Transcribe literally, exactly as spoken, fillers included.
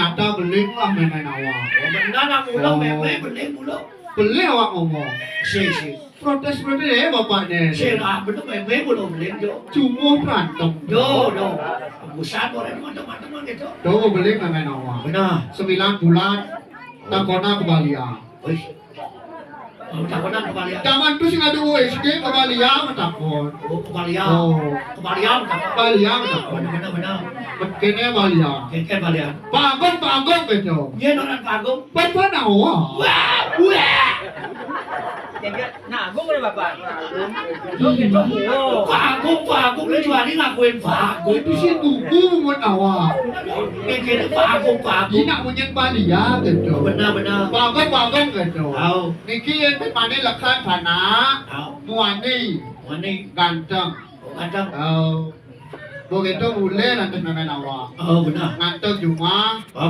Nyata beling lah mémé awak. Oh, benar nak mula. Oh. Mémé beling mula. Beling awak ngomong. Si, si. Protes beling bapak ni. Si lah, benar mémé mula beling jo. Cuma berantem. Jo, jo. Busan orang teman-teman gitu. Tuh beling mémé awak. Benar. Sembilan bulan. Takona ke Balia. Wih. Oh, takona ke Balia. Zaman tu sing ada U S G ke Balia matakon. Oh, ke Balia. Oh. Ke Balia matakon. Balia matakon. Benar, benar, benar. Kéné Balia. Kéné Balia. Pak Agung, Pak Agung gitu. Iya, noran Pak Agung. Bapak nawa. Wah, wah. Nah, Agung udah Bapak. Pak Agung, Pak Agung, kecuali ngakuin Pak Agung. Itu sih tugu buat awak. Kéné Pak Agung, Pak Agung. Ini nak punya Balia gitu. Benar, benar. Pak Agung, Pak Agung gitu. Tahu. Niki yang temani lekan sana. Tahu. Muani. Muani. Ganteng. Oh, ganteng. Oh. Begitu boleh nanti main awak. Oh, benar. Ganteng cuma. Oh,